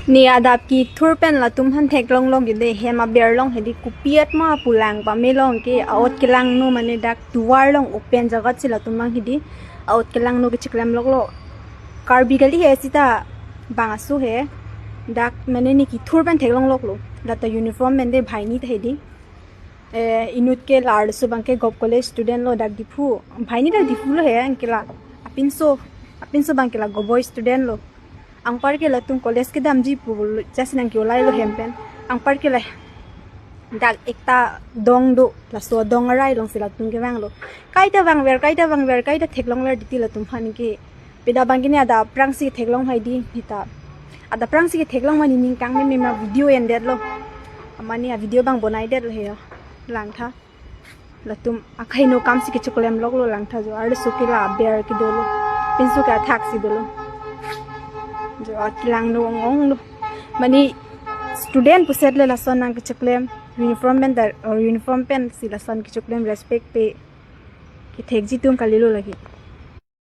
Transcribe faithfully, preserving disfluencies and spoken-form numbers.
Ne adap kethur pen latum aphan theklonglok hedi, hem aber along hedi kopi atma pulang pame along ke a-ot kelangno mane dak tovar along open jagat si latum abang hedi a-ot kelangno kecheklemloklo. Karbi kali he seta bang aso he. Dak mane ne kethur pen theklongloklo. Lata uniform pen de banghini ta hedi. Eh, inut ke la arloso abang ke Govt College student lo dak Diphu. Banghini dak Diphu lo he, anke la apinso, apinso abang ke la Govt student lo. Anpar ke latum college kedamji pu just nangke-olailo hem pen. Anpar ke la dak ekta dong do, laso dong arai along si latum kevanglo. Kaita vangver, kaita vangver, kaita theklongver titi latum aphan ke. Pida abang ke ne adap aphrangsi theklong hai di hita. Adap aphrangsi theklong mane ning kangmeme ma video endetlo. Mane a-video abang bonaidetlo he yo. Langtha. Latum akhai no kam si kecheklemloklo langtha jo. Arloso ke la aber kedolo. Pinso ke athak si dolo. Jo akelangno ong-onglo. Mane student puset le lason nangkecheklem. Uniform pen dar, or uniform pen si lason kecheklem respect pe. Kethekji atum kalilo lake.